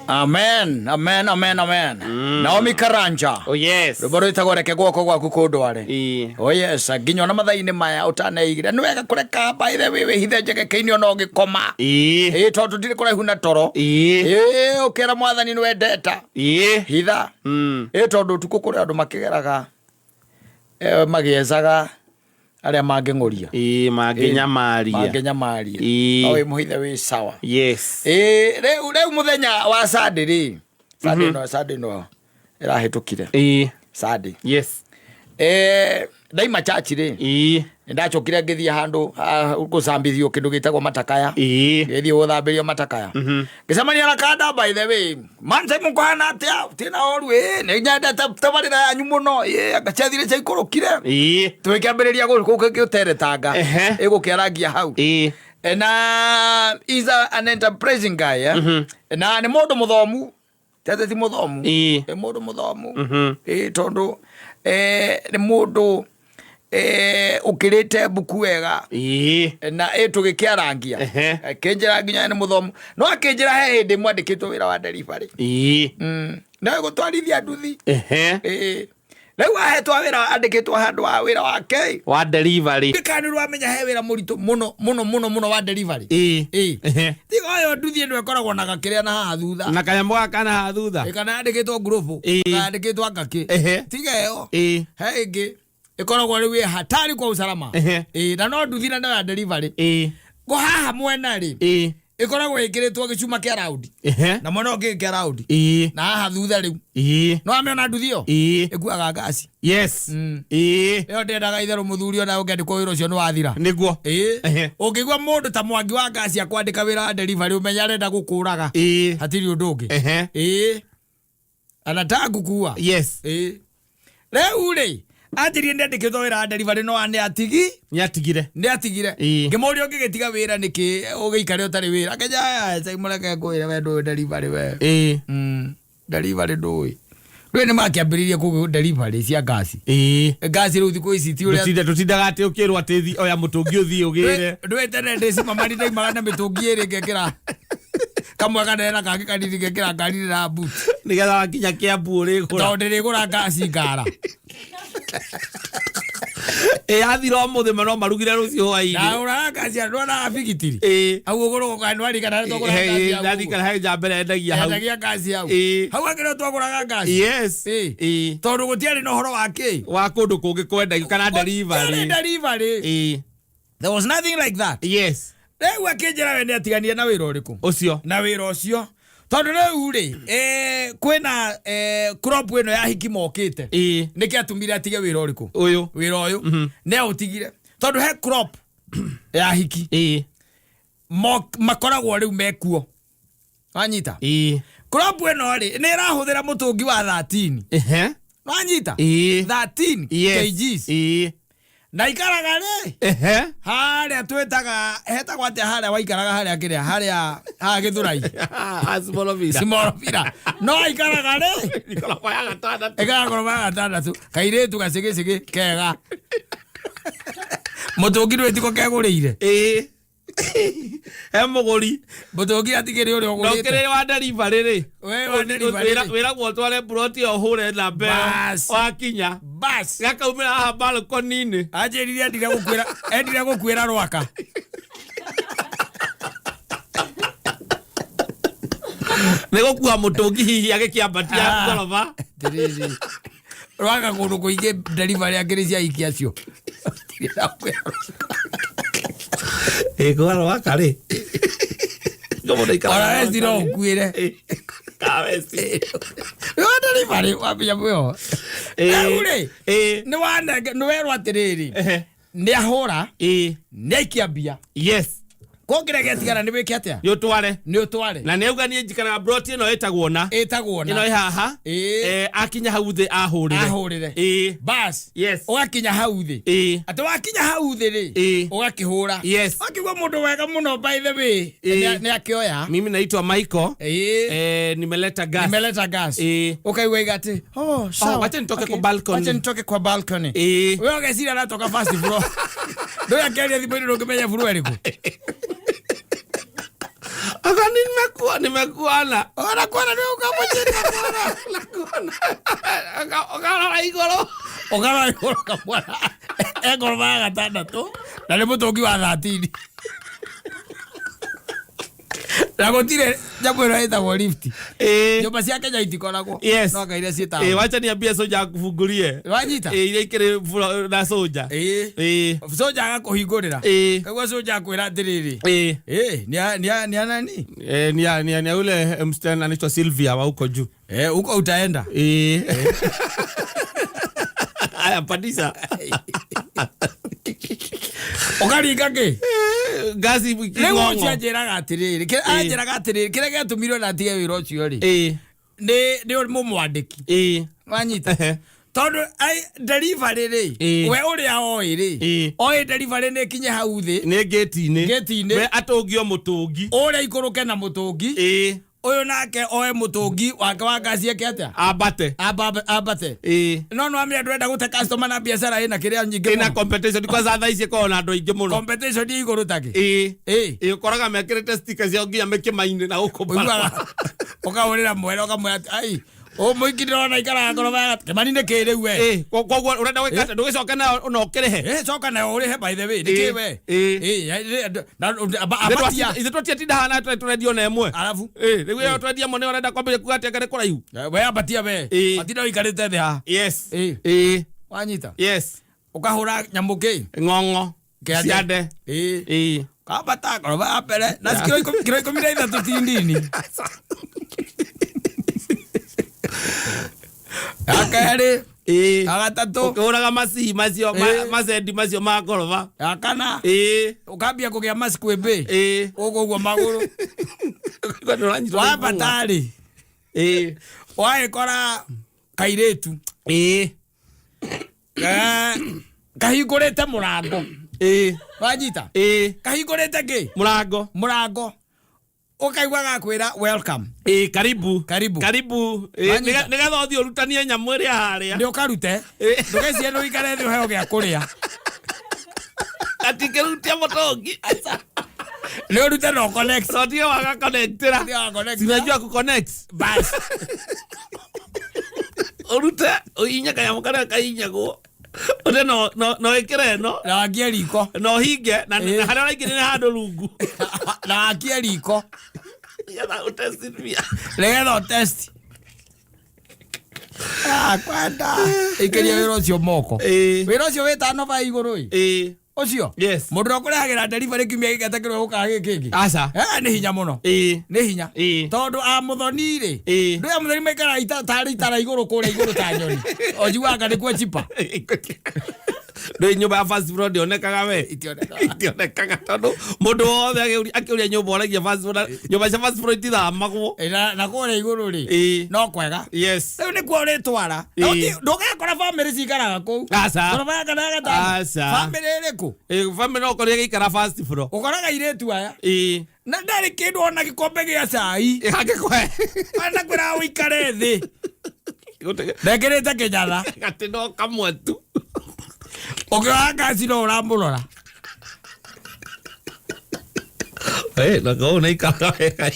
Amen, amen, amen, amen. Naomi Karanja. Oh yes. Rwĩmbo rwĩtagwo reke guoko gwaku kũndware. Ĩĩ. Oh yes, nginya ona mathaa-inĩ maya ũtaneigire nĩ wega kũreka by the way wĩhithe njegeke-inĩ ona ũgĩkoma. Ĩĩ. Ĩĩ tondũ ndirĩ kũraihu na toro. Ĩĩ. Ĩĩ ũkĩra mwathani nĩ wendeta. Ĩĩ. Hitha. Ĩĩ tondũ ũtukũ kũrĩ andũ makĩgeraga magĩecaga arĩa mangĩng'ũria. Ĩĩ mangĩnyamaria. Mangĩnyamaria. Ĩĩ. No wĩ mũhithe wĩ sawa. Yes. Ĩĩ rĩu rĩu mũthenya wa Sunday rĩ. Sunday ĩno Sunday ĩno ĩrahĩtũkire. Ĩĩ. Sunday. Yes. Ndaima church rĩ. Ĩĩ. Nĩndacokire ngĩthiĩ handũ gũcambithio kĩndũ gĩtagwo matakaya. Ĩĩ. Ngĩthiĩ gũthambĩrio matakaya. Ngĩcemania na kanda by the way. Manze mũkũhana atĩa? Tina ũru ĩĩ nĩ nyendete tabarĩra yanyu mũno. Ĩĩ anga ciathire ciaikũrũkire. Ĩĩ. Tũgĩkĩambĩrĩria gũteretanga. Ehe. Ĩgũkĩarangia hau. Ĩĩ. Na is an enterprising guy eh? Na nĩ mũndũ mũthomu. Tete ti mũthomu. Ĩĩ. Nĩ mũndũ mũthomu. Ĩĩ tondũ nĩ mũndũ ũkĩrĩte mbuku wega. Ĩĩ. Na ĩ tũgĩkĩarangia. Ehe. Akĩnjĩra nginya nĩ mũthomu. No akĩnjĩra he hĩndĩ mwandĩkĩtwo wĩra wa delivery. Ĩĩ. No ĩgũtwarithia nduthi. Ehe. Ĩĩ. Rĩu ahetwo wĩra andĩkĩtwo handũ wa wĩra wake. Wa delivery. Ndikani rwamenya he wĩra mũritũ mũno mũno mũno mũno wa delivery. Ĩĩ. Ĩĩ. Ehe. Tiga ũyũ nduthi ĩno ĩkoragwo na gakĩrĩa na haha thutha. Na kanyamũ gaka kana haha thutha. Ĩ kana yandĩkĩtwo ngurubu. Ĩĩ. Kana yandĩkĩtwo ngakĩ. Ehe. Tiga ĩyo. Ĩĩ. He ĩngĩ ĩkoragwo rĩu ĩ hatari kwa usalama. Ehe. Ĩĩ na no nduthi na no ya delivery. Ĩĩ. Ko haha mwena rĩ Ĩĩ. ĩkoragwo ĩkĩrĩtwo gĩcuma kĩa raundi. Ehe. Na mwena ũngĩ kĩa raundi. Ĩĩ. Na haha thutha rĩu. Ĩĩ. No amĩona nduthi ĩyo? Ĩĩ. Ĩkuaga ngasi. Yes. Ĩĩ. Ĩyo ndĩendaga itherũ mũthuri ona ũngĩandĩkwo wĩra ũcio nĩ wathira. Nĩguo. Ĩĩ. Ehe. Ũngĩigua mũndũ ta Mwangi wa ngasi akwandĩka wĩra wa delivery ũmenye arenda gũkũraga. Ĩĩ. Hatirĩ ũndũ ũngĩ. Ehe. Ĩĩ. Anataka gũkua. Yes. Ĩĩ. Rĩu rĩ, anjĩrire nĩ andĩkĩtwo wĩra wa delivery no nĩ atigi. Nĩ atigire. Nĩ atigire. Ĩĩ. Ngĩmũria ũngĩgĩtiga wĩra nĩkĩ ũgĩikare ũtarĩ wĩra. Akĩnjĩra aya mũreke ngwĩre we ndũĩ delivery we. Ĩĩ. Delivery ndũĩ. Rĩu nĩ makĩambĩrĩirie kũgĩ delivery cia ngasi. Ĩĩ. Ngasi rĩu thikũ ici ti ũrĩa Tũtinda tũtindaga atĩ ũkĩrwo atĩ thi oya mũtũngi ũthiĩ ũgĩre. Ndũĩ tene ndĩ cimamani ndaimaga na mĩtũngi ĩrĩ ngekĩra kamwe kanene na kangĩ kanini ngekĩra ngari na boot. Nĩgetha wakinya Kĩambu ũrĩgũra. Tondũ ndĩrĩgũra ngasi ngara. Ĩ yathira ũmũthĩ no marugire rũciũ hwainĩ. Ndagũraga ngasi ya ndwonaga bigitiri. Ĩĩ. Hau ũgũrũ ndwarikana nĩ twagũraga ngasi hau. Ndarikana he nja mbere endagia hau. Endagia ngasi hau. Ĩĩ. Hau hakĩrĩ twagũraga ngasi. Yes. Ĩĩ. Ĩĩ. Tondũ gũtiarĩ na ũhoro wa kĩ. Wa kũndũ kũngĩ kwendagio kana delivery. Gũtiarĩ delivery. Ĩĩ. There was nothing like that. Yes. Rĩu akĩnjĩra we nĩ atiganire na wĩra ũrĩkũ? Ũcio. Na wĩra ũcio. Tondũ rĩu rĩ, kwĩna crop ĩno ya hiki mokĩte. Ĩĩ. Nĩkĩ atũmire atige wĩra ũrĩkũ? Ũyũ. Wĩra ũyũ. Nĩ aũtigire. Tondũ he crop ya hiki. Ĩĩ. Makoragwo rĩu mekuo. Wanyita? Ĩĩ. Crop ĩno rĩ, nĩ ĩrahũthĩra mũtũngi wa 13. Ehe. Wanyita? Ĩĩ. 13 Yes. kgs. Ĩĩ. Na ikaraga rĩ Ehe. harĩa twĩtaga hetagwo atĩa harĩa waikaraga harĩa kĩrĩa harĩa haha gĩthũrai Small Small no aikaraga rĩ Ngoroba ya gatandatũ. ĩkaraga ngoroba ya gatandatũ kairĩtu gacĩgĩcĩgĩ kega mũtũngi ndwĩtiko kegũrĩire Ĩĩ. He mũgũri. Mũtũngi atigĩrĩ ũrĩa ũgũrĩte. Ndokĩrĩ wa delivery rĩ. We wa delivery rĩ. Wĩragwo ũtware plot ĩyo ũhũre namba ĩyo. Bas. Wakinya. Bas. Gakaumĩra haha balcony-inĩ. Anjĩrire endire gũkuĩra endire gũkuĩra rwaka. Nĩ gũkua mũtũngi hihi agĩkĩambatia Ah. ngoroba. Atĩrĩrĩ. Rwaka kũndũ kũingĩ delivery akĩrĩ cia iki acio. Ĩ kwa rwaka rĩ. Ona westi no ũkuĩre. Kawesti. Wa delivery wambia mwĩho. Rĩu rĩ Ĩ. nĩ wanenge nĩ werwo atĩrĩrĩ Ehe. nĩ ahũra Ĩ. nĩ aikia mbia. Yes. Ko kĩrĩa gĩatigara nĩ wĩke atĩa? Nĩ ũtware. Nĩ ũtware. Na nĩ auga niĩ njikaraga plot ĩno ĩtagwo na. Ĩtagwo Ĩno na. ĩ haha. Ĩĩ. Akinya hau thĩ ahũrĩre. Ahũrĩre. Ĩĩ. Bas. Yes. Ũgakinya hau thĩ. Ĩĩ. Atĩ wakinya hau thĩ rĩ. Ĩĩ. Ũgakĩhũra. Yes. Akigua mũndũ wega mũno by the way. Ĩĩ. Nĩ akĩoya. Mimi naitwa Michael. Ĩĩ. Nimeleta gas. Nimeleta gas. Ĩĩ. Ũkaigua iga atĩ, oh, sawa. wacha nitoke kwa balcony. Wacha nitoke kwa balcony. Ĩĩ. We ũgeciria aratoka first floor. Ndũrĩ akĩaria thimũ-inĩ ndũngĩmenya floor ĩrĩkũ. Aka nimekuwa nimekuona. Ona kuona nĩ ũkamũchĩria Nakuona. Ũkarora igũrũ. Ũkarora igũrũ ũkamwona e ngoroba ya gatandatũ na nĩ mũtũngi wa 13 na gũtirĩ nyamũ ĩno ĩtagwo lift. Nyũmba cia Kenya itikoragwo. Yes. No anga iria ciĩ Ĩĩ, taũni. wacha niambie soja akufungurie. Wanyita. Ĩĩ, iria ikĩrĩ na soja. Ĩĩ. Ĩĩ. Soja agakũhingũrĩra. Ĩĩ. Kaigua soja akwĩra atĩrĩrĩ, Ĩĩ. ĩĩ nĩ a nani. Eh, ni ya ule msichana anaitwa Sylvia wa huko juu. Eh, huko utaenda. Eh. Aya, pandisha. Ũkaringa kĩ? Ngazi Rĩu ũcio king'ong'o. anjĩraga atĩrĩrĩ, anjĩraga atĩrĩrĩ, kĩrĩa gĩatũmirwo na atige wĩra ũcio rĩ, nĩ mũmwandĩki. Wanyita? Ehe. Tondũ delivery rĩ, we ũrĩa oĩ rĩ, oĩ delivery nĩ ĩkinye hau thĩ, Nĩ gate-inĩ. Gate-inĩ. We atũngio mũtũngi. Ũrĩa ikũrũke na mũtũngi, ũyũ nake oe mũtũngi wake wa ngaci eke atĩa? Ambate. Ambate. No no amĩa ndũrenda gũte customer na biacara ĩna kĩrĩa nyingĩ Ĩna mũno. competition kwanza thaa ici ĩkoragwo na andũ aingĩ mũno. Competition ĩ igũrũ takĩ. Ĩĩ. Ĩĩ, ũkoraga mekĩrĩte sticker ciao nginya mĩkĩma-inĩ na gũkũ Ũiguaga barabara. ũkahũrĩra mwene ũkamwĩra atĩ, ai ũ mũingĩ ndĩrona ikaraga ngoroba ya Kĩmani nĩ kĩ rĩu we? Ĩĩ, koguo ũrenda gwĩka atĩa? Ndũgĩcoke nayo na ũkĩrĩhe. Eh, coka nayo ũrĩhe by the way, nĩ kĩ we? Ĩĩ, na abatia. Ithuĩ twatiatinda haha na tũrendio na ĩmwe. Arabu. Ĩĩ, rĩu ĩyo twendia ĩmwe nĩyo ũrenda kwambĩrĩria kuga atĩ anga nĩ kũraihu. We ambatia we. Matinda ũikarĩte thĩ haha. Yes. Ĩĩ. Ĩĩ. Wanyita? Yes. Ũkahũra nyamũ kĩ? Ng'ong'o. Kĩande. Ciande. Ĩĩ. Ĩĩ. Kambata ngoroba ya mbere na kiro 13 ti nini. Ya kerĩ, ya gatatũ, Ũkĩhũraga macii macio macendi macio ma ngoroba. Ya kana. Ũkambia kũgĩa macikwĩmbĩ. Ũguo ũguo magũrũ. Ũkaigua nĩũranyitwo nĩ Wambata rĩ. Wagĩkora kairĩtu. Kahingũrĩte mũrango. Wanyita? Kahingũrĩte kĩ? Mũrango. Mũrango. Ũkaigua gakwĩra welcome. Ĩĩ, karibu. Karibu. Karibu. Ĩĩ, Wanyita? nĩgetha ũthiĩ ũrutanie nyamũ ĩrĩa harĩa. Nĩ ũkarute. Ndũgecirie nĩ ũikare thĩ ũheo gĩa kũrĩa. Atingĩrutia mũtũngi. Nĩ ũrute na ũconnect. So ndio wagaconnectĩra. Ndio wagaconnect. Sinajua kuconnect. Bas. Ũrute ũhinye kanyamũ karĩa kahinyagwo. Ũte no no no ĩkĩre ĩno. Na wakie riko. Na ũhinge na na harĩa ũraingĩrĩra handũ rungu. Na wakie riko. Nĩgetha ũtestithia. Nĩgetha ũtest. Ah, kwenda. Ikĩria wĩra ũcio moko. Wĩra ũcio wĩtano ba igũrũ ĩ. Ũcio. Yes. Mũndũ ũrĩa ũkũrehagĩra delivery kiumia gĩkĩ atakĩrwo gũkaga gĩkĩ kĩngĩ. Aca. Eh, nĩ hinya mũno. Nĩ hinya. Tondũ a mũthoni rĩ. Ndũ ya mũthoni maikaraga tarĩ itara igũrũ kũrĩa igũrũ ta nyoni. Ũnjiguaga nĩkuo chipa. Ndũĩ nyũmba ya first floor ndĩonekaga we. Itionekaga. Itionekaga tondũ mũndũ wothe akĩũria nyũmba oragia first floor. Nyũmba cia first floor itithamagwo. Na kũrĩa igũrũ rĩ. No kwega. Yes. Rĩu nĩkuo ũrĩtwara. Ndũgakora bamĩrĩ cikaraga kũu. Aca. Ngoroba ya kana ya gatano. Aca. Bamĩrĩ ĩrĩkũ? Ĩĩ, bamĩrĩ no ũkorwo ĩgĩikara first floor. Ũkoraga airĩtu aya. Na ndarĩ kĩndũ ona gĩkombe gĩa cai. Angĩkũhe. Anakwĩra ũikare thĩ. Ndekĩrĩte kĩnyatha. Gatĩ no kamwe tu. Ũkĩoya ngaci no ũramũrora. Ĩĩ, na kũu nĩ ikaraga wega.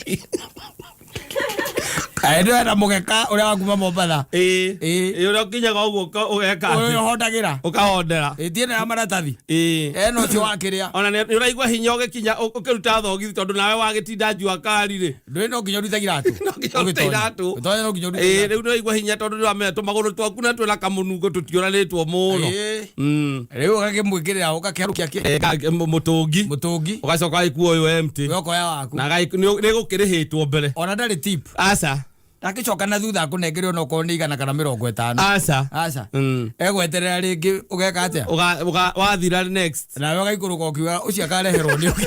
Ĩ ndĩrenda mũgeka ũrĩa wa kuma Mombatha. Ĩĩ. Ĩĩ, ũrĩa ũkinyaga ũguo ũgeka atĩ? Ũrĩa ũhondagĩra. Ũkahondera. Ĩ ti ĩno ya maratathi. Ĩĩ. Ĩno ũcio wa kĩrĩa. Ona nĩ ũraigua hinya ũgĩkinya ũkĩruta thogithi tondũ nawe wagĩtinda njua kari rĩ. Ndũĩ no nginya ũrute iratũ. No nginya ũrute iratũ. Ũgĩtonya no nginya ũrute Ĩĩ, iratũ. rĩu nĩ ũraigua hinya tondũ nĩũramenya tũmagũrũ twaku na twĩna kamũnungo tũtiũranĩtwo mũno. Rĩu ũgakĩmwĩkĩrĩra ũgakĩharũkia kĩ? Mũtũngi. Mũtũngi. Ũgacoka ũgagĩkua ũyũ empty. We ũkoya waku. Na nĩgũkĩrĩhĩtwo mbere. Ona ndarĩ tip. Aca. Ndangĩcoka na thutha akũnengere ona okorwo nĩ 150. Aca. Aca. Egweterera rĩngĩ ũgeka atĩa? Wathira next. Nawe ũgaikũrũka ũkiuga ũcio akareherwo nĩ ũngĩ.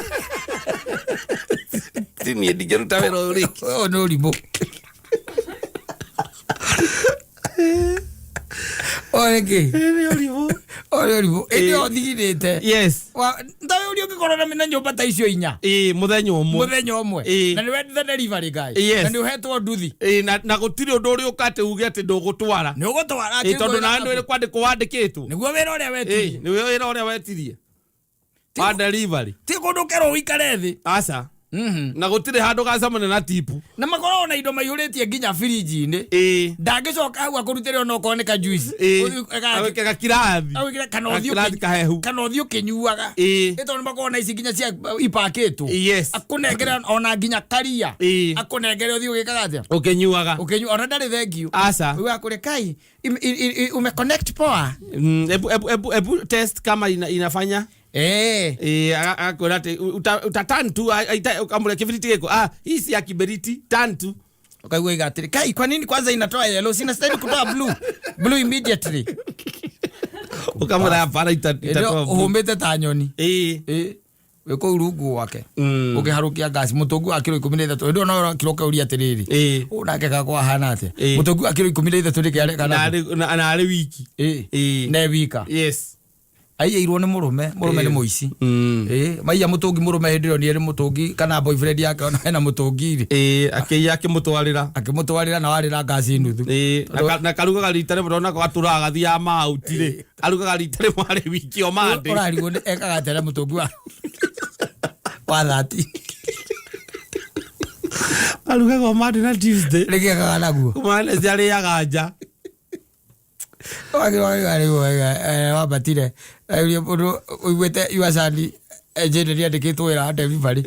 Ti niĩ ndingĩruta wĩra ũyũ rĩngĩ. Ũyũ nĩ ũrimũ. Ũyũ nĩ kĩ? Nĩ ũrimũ. Ũyũ nĩ ũrimũ. Ĩndĩ ĩyo thigirĩte. Yes. Ta ũrĩa ũngĩkorwo na nyũmba ta icio inya. Ĩĩ, mũthenya ũmwe. Mũthenya ũmwe. Na nĩwe the delivery guy. Yes. Na nĩ ũhetwo nduthi. Ĩĩ, na gũtirĩ ũndũ ũrĩũka atĩ uge atĩ ndũgũtwara. Nĩ ũgũtwara. Ĩĩ, tondũ nawe nĩ kwandĩkwo wandĩkĩtwo. Nĩguo wĩra ũrĩa wetirie. Ĩĩ, nĩguo wĩra ũrĩa wetirie. Wa delivery. Ti kũndũ ũkerwo ũikare thĩ. Aca. Na gũtirĩ handũ gacemania na tipu. Na makoragwo na indo maihũrĩtie nginya birinji-inĩ. Ndangĩcoka hau akũrutĩre onokorwo nĩ ka juice. Ũthiĩ Agwĩke gakirathi. Agwĩkĩre kana ũthiĩ Gakirathi kahehu. Kana ũthiĩ ũkĩnyuaga. Ĩ tondũ makoragwo na ici nginya cia ipakĩtwo. Akũnengere ona nginya karia. Akũnengere ũthiĩ ũgĩkaga atĩa? Ũkĩnyuaga. Ũkĩnyua ona ndarĩ thengiũ. Aca. Uga akũrĩ kai umeconnect poa. Ebu test kama inafanya. Agakwĩra atĩ utaturn tu ukamũria kĩbiriti gĩkũ, ah, hii si ya kiberiti, turn tu. Ukaigua iga atĩrĩ kai, kwa nini kwanza inatoa yellow? Sina stahili kutoa blue blue immediately. Ukamwĩra hapana, itatoa blue. Ũhũmĩte ta nyoni. Wĩ kũu rungu gwake ũkĩharũkia ngasi mũtũngi wa kiro 13 hĩndĩ ĩyo no ũrokire ũkauria atĩrĩrĩ, ũũ nake gakwa ahana atĩa? Mũtũngi wa kiro 13 nĩkĩ areka Na naguo? na arĩ wiki. Ne wika. Aiyĩirwo nĩ mũrũme, mũrũme nĩ mũici. Maiya mũtũngi mũrũme hĩndĩ ĩyo nĩ erĩ mũtũngi kana boyfriend yake ona hena mũtũngi rĩ. Akĩiya akĩmũtwarĩra. Akĩmũtwarĩra na warĩra ngasi nuthu. Na karugaga rita rĩmwe ndona gatũraga gathiaga mauti rĩ, arugaga rita rĩmwe arĩ wiki o Monday. Ũrarigwo nĩ ekaga atĩa na mũtũngi wa 30? Arugaga o Monday na Tuesday. Rĩngĩ ekaga naguo. Kuma Wednesday arĩaga nja. Wambatire ũndũ ũiguĩte yuacani engineer andĩkĩtwo wĩra wa delivery.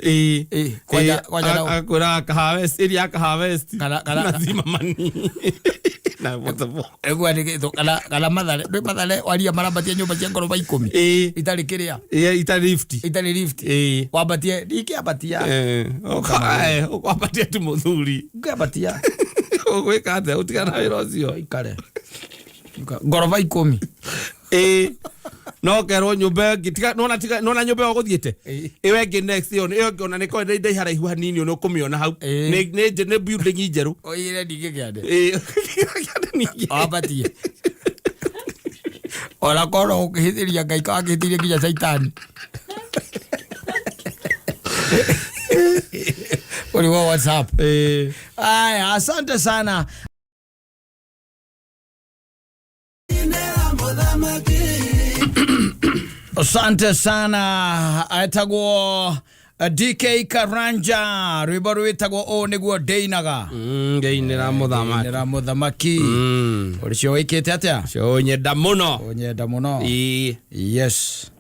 Kwanja Agakwĩra akaharvest, ĩrĩa akaharvest. Kana Na zimamani. Na whatever. Ĩkwandĩkĩtwo kana Mathare, ndwĩ Mathare waria marambatie nyũmba cia ngoroba 10. Itarĩ kĩrĩa. Itarĩ lift. Itarĩ lift. Wambatie, ndingĩambatia. Ũkwambatia tu mũthuri. Ngĩambatia. Ũgwĩka atĩa? Ũtigana na wĩra ũcio. Ikare. Ngoroba 10. No kerwo nyũmba ĩngĩ, tiga, nona, tiga, nona nyũmba ĩyo ũgũthiĩte? Ĩyo ĩngĩ next, ĩyo ĩyo ĩngĩ ona nĩkorwo nĩ ndaiha haraihu hanini, nĩ ũkũmĩona hau. Nĩ building njerũ. Oire ndingĩkĩande. Kĩande ningĩ. Wambatie. Ona korwo ũkĩhĩtĩria Ngai akĩhĩtĩria nginya Caitani. Ũrĩ wa WhatsApp. Aya, asante sana. Asante sana. Aetagwo DK Karanja, rwĩmbo rwĩtagwo ũũ nĩguo ndĩinaga. Ndĩinĩra mũthamaki. Ndĩinĩra mũthamaki. Ũcio wĩkĩte atĩa? Ũcio ũnyenda mũno. Ũnyenda mũno. Yes.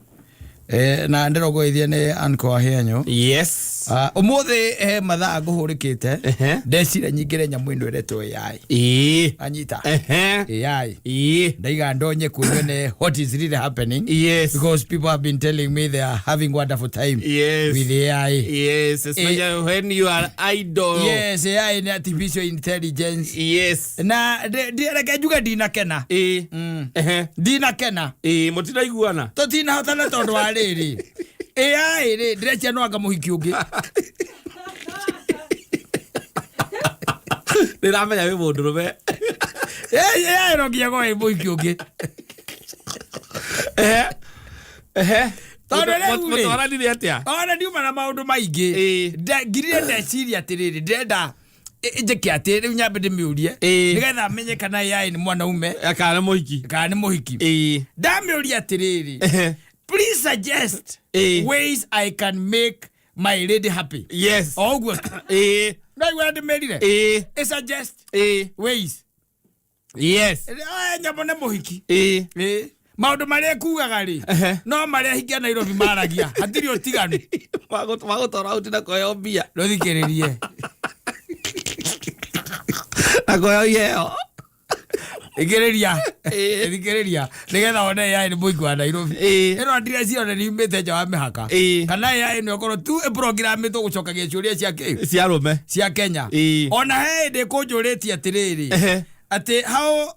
Na ndĩrogoithia nĩ Anko Ahenyo. Ũmũthĩ he mathaa ngũhũrĩkĩte. Ndecira nyingĩre nyamũ ĩno ĩretwo AI. Anyita. AI. Ndaiga ndonye kunyone what is really happening. Because people have been telling me they are having wonderful time. With AI. Yes, especially when you are idle. Yes, AI ni artificial intelligence. Na reke njuge ndinakena. Ndinakena. Mũtiraiguana. Tũtinahotana tondũ wa rĩrĩ. AI rĩ, ndĩrecia no anga mũhiki ũngĩ. Ndĩramenya wĩ mũndũrũme. AI no nginya korwo ĩ mũhiki ũngĩ. Tondũ rĩu rĩ, Mũtwaranire atĩa? Ona ndiuma na maũndũ maingĩ. Ngirire ndeciria atĩrĩrĩ, ndĩrenda njĩke atĩ rĩu nyambe ndĩmĩũrie. Nĩgetha menye kana AI nĩ mwanaume. Kana nĩ mũhiki. Kana nĩ mũhiki. Ndamĩũria atĩrĩrĩ, please suggest ways I can make my lady happy. O ũguo. No igua ndĩmĩrire? Ĩ suggest ways. Nyamũ nĩ mũhiki. Maũndũ marĩa ekugaga rĩ, no marĩa ahikia Nairobi maragia, hatirĩ ũtiganu. Magũtwara out na kũheo mbia. Ndũthikĩrĩrie. Na kũheo iheo. Thikĩrĩria. Thikĩrĩria. Nĩgetha wone AI nĩ mũhiki wa Nairobi. Ĩno address yone nĩ yumĩte nja wa mĩhaka. Kana AI ĩno ĩkorwo tu ĩprogramĩtwo gũcokagia ciũria cia kĩ? Cia arũme. Cia Kenya. Ona he hĩndĩ ĩkũnjũrĩtie atĩrĩrĩ. Atĩ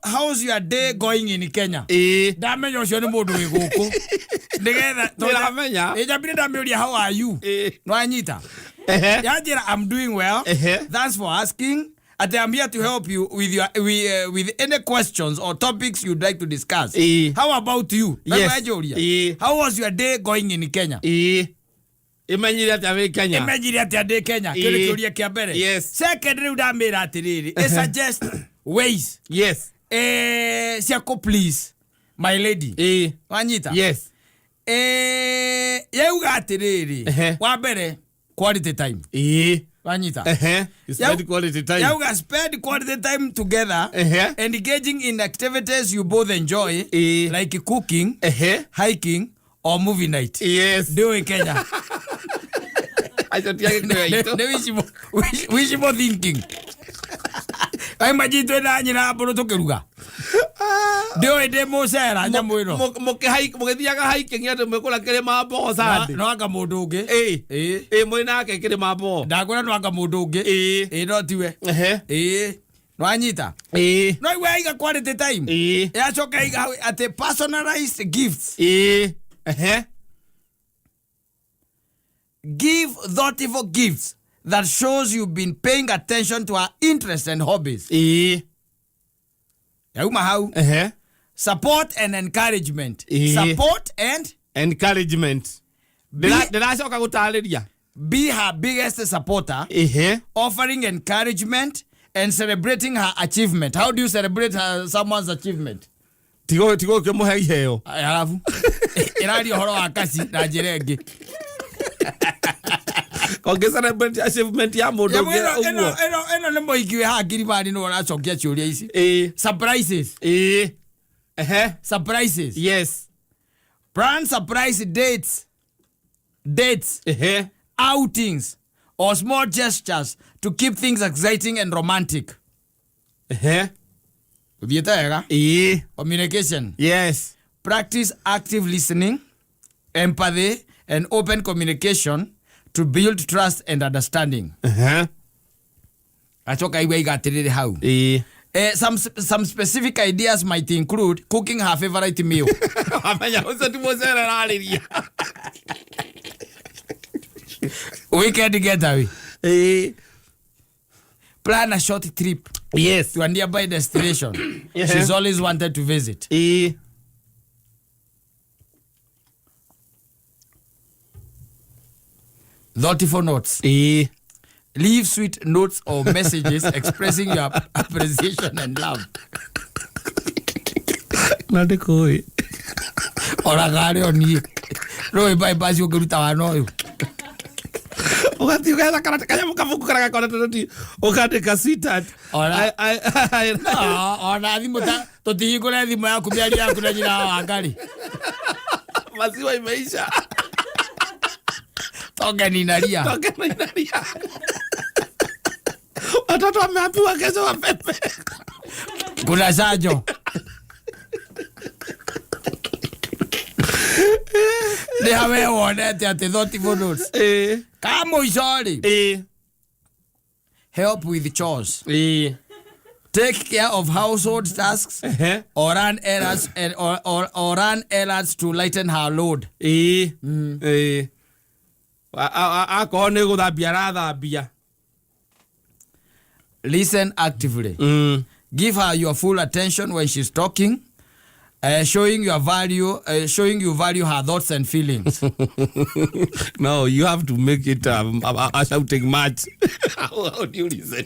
how's your day going in Kenya? Ndamenya ũcio nĩ mũndũ wĩ gũkũ. Nĩgetha tondũ Ndĩramenya. Nyambire ndamĩũria how are you? Nĩwanyita? Yanjĩra I'm doing well. Thanks for asking. Ati I'm here to help you with any questions or topics you'd like to discuss. How about you? Yes. How was your day going in Kenya? Imenyire atĩa wĩ Kenya? Imenyire atĩa ndĩ Kenya? Kĩu nĩ kĩũria kĩa mbere. Second, rĩu ndamĩra atĩrĩrĩ, ĩ suggest ways. Cia kũ please my lady. Wanyita? Yauga atĩrĩrĩ, wa mbere, Quality time. Wanyita? Ehe. You spend quality time. Yauga spend quality time together. Engaging in activities you both enjoy, like cooking, hiking or movie night. Ndiũĩ Kenya. Acio ti Agĩkũyũ aitũ. Nĩ wishful thinking. Kaimagine twĩna nyina mbũrũ tũkĩruga. Ndiũĩ ndĩ mũcera nyamũ ĩno. Mũgĩthiaga hiking atĩ mwĩkũra kĩrĩma Mbogo Sunday. No anga mũndũ ũngĩ. Ĩĩ. Ĩĩ, mwĩ nake kĩrĩma Mbogo. Ndakwĩra no anga mũndũ ũngĩ. Ĩĩ, no tiwe. Ĩĩ. Nwanyita? No igua yaiga quality time. Yacoka yaiga hau atĩ personalized gifts. Ĩĩ. Ehe. Give thoughtful gifts that shows you've been paying attention to her interests and hobbies. Yauma hau. Support and encouragement. Support and Encouragement. Ndĩracoka gũtarĩria. Be her biggest supporter. Offering encouragement and celebrating her achievement. How do you celebrate someone's achievement? Tigo ũkĩmũhe iheo. Aya, alafu ĩraria ũhoro wa kaci na njĩra ĩngĩ. Kongĩ celebrate achievement ya mũndũ Nyamũ ũngĩ ĩno ũguo. ĩno nĩ mũhiki wĩ haha Kilimani nĩwe ũracokia ciũria ici. Surprises. Ehe. Surprises. Yes. Plan surprise dates. Dates. Outings or small gestures to keep things exciting and romantic. Ũthiĩte wega? Communication. Yes. Practice active listening, empathy, and open communication to build trust and understanding. Acoka igua igatĩrĩrĩ hau. Some specific ideas might include cooking her favorite meal. Wamenya ũcio ti mũcere ararĩria. Weekend getaway. Plan a short trip. Yes. To a nearby destination. She's always wanted to visit. Thoughtful notes. Leave sweet notes or messages expressing your appreciation and love. Na ndĩkũĩ. Ona karĩ o niĩ. Rũĩ bypass ũngĩruta wana ũyũ. Ũgathiĩ ũgetha karata kanyamũ kabuku karĩa gakoretwo noti, ũkandĩka sweetheart. Ona- No, ona thimũ ta tũtihingũre thimũ yaku mĩario yaku na nyina wa Wangari. Maziwa imeisha. Token inalia. Token inalia. Watoto wameambiwa kesho wapepe. Kuna chanjo. Nĩ hawe wonete atĩ thoughtful notes. Ka mũico rĩ. Help with chores. Take care of household tasks or run errands and, or run errands to lighten her load. Akorwo nĩ gũthambia arathambia. Listen actively. Give her your full attention when she's talking, showing your value, showing you value her thoughts and feelings. No, you have to make it a shouting match. How do you listen?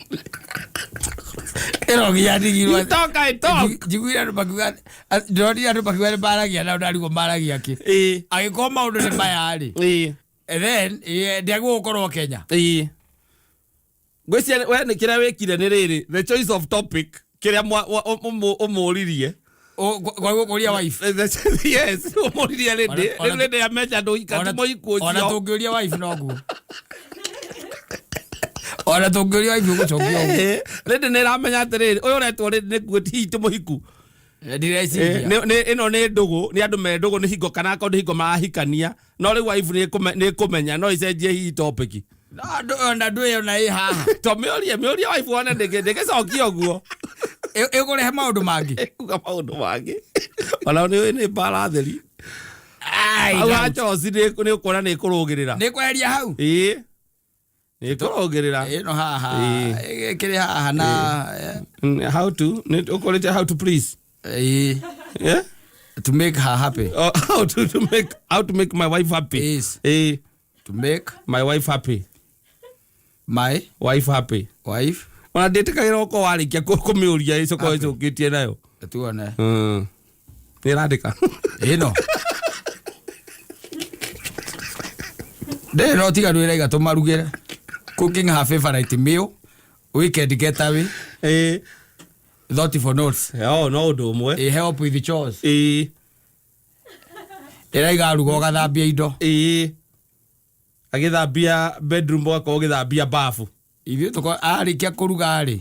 Ĩno nginya ndigirwo. You talk, I talk. Njiguire andũ makiuga, ndĩronire andũ makiuga nĩ maragia na ndarigwo maragia kĩ. Angĩkorwo maũndũ nĩ maya rĩ. And then, ndĩagĩrĩirwo gũkorwo Kenya. Ngwĩciria we nĩ kĩrĩa wĩkire nĩ rĩrĩ, the choice of topic kĩrĩa ũmũririe. Kwa gũkũria wife. Yes, ũmũririe rĩndĩ. Rĩu rĩndĩ amenya ndũhika, ti mũhiku ũcio. Ona tũngĩũria wife noguo. Ona tũngĩũria wife ũgũcokia ũguo. Rĩndĩ nĩ ĩramenya atĩrĩrĩ, ũyũ ũretwo rĩndĩ nĩ kuo ti ti mũhiku. Ndireciria. Ĩno nĩ ndũgũ, nĩ andũ me ndũgũ, nĩ hingo kana akorwo nĩ hingo marahikania. No rĩu wife nĩ ĩkũmenya, no ĩcenjie hihi topic. No, ona ndũĩ ona ĩ haha. To mĩũrie wife wone ndĩngĩcokia ũguo. Ĩkũrehe maũndũ mangĩ. Ĩkuga maũndũ mangĩ. Ona nĩ ũĩ nĩ mbara theri. Ai, Hau no. ha Chelsea nĩ ũkuona nĩ ĩkũrũgĩrĩra. Nĩ kweheria hau? Ĩĩ. Nĩ ĩkũrũgĩrĩra. Ĩno haha. Ĩĩ. Ĩkĩrĩ haha na, How to? Nĩ ũkũrĩte how to please? Ĩĩ. Yeah? To make her happy. Oh, how to, to make, how to make my wife happy. Yes. Ĩĩ. To make my wife happy. My wife happy. Wife. Ona ndĩtĩkagĩra ũkorwo warĩkia kũmĩũria ĩcoka Happy. ĩcũkĩtie nayo. Tuone. Nĩ ĩrandĩka. Ĩno. Ndĩrĩ no tiga rwĩra tũmarugĩre. Cooking her favorite meal, weekend getaway, thoughtful notes. Oh, no ũndũ ũmwe. A help with the chores. Ĩraiga ruga ũgathambia indo. Agĩthambia bedroom ũgakorwo ũgĩthambia bafu. Ithuĩ tũko arĩkia kũruga rĩ,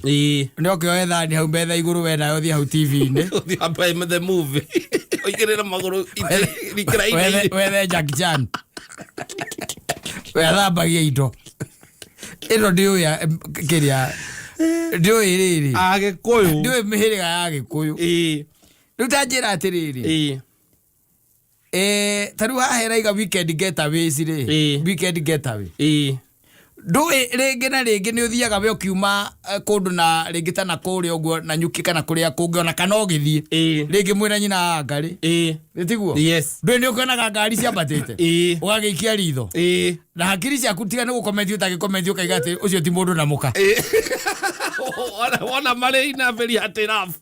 nĩ oke oe thani hau metha igũrũ we nayo ũthiĩ hau TV-inĩ. Ũthiĩ wambae the movie. Ũigĩrĩre magũrũ Wethe wethe Jackie Chan. We athambagia indo. Ĩno ndiũĩ kĩrĩa ndiũĩ rĩrĩ. Agĩkũyũ. Ndiũĩ mĩhĩrĩga ya Gĩkũyũ. Rĩu ta njĩra atĩrĩrĩ. Ta rĩu haha ĩraiga weekend getaways rĩ. Weekend getaway. Ndũĩ rĩngĩ na rĩngĩ nĩ ũthiaga we ũkiuma kũndũ na rĩngĩ ta na kũrĩa ũguo na nyuki kana kũrĩa kũngĩ ona kana ũgĩthiĩ. Rĩngĩ mwĩna nyina wa ngarĩ. Nĩ tiguo? Yes. Ndũĩ nĩ ũkĩonaga ngari ciambatĩte. Ũgagĩikia ritho. Na hakiri ciaku tiga nĩ gũkomentia ũtangĩkomentia ũkaiga atĩ ũcio ti mũndũ na mũka. Wona marĩ ina very hati laugh.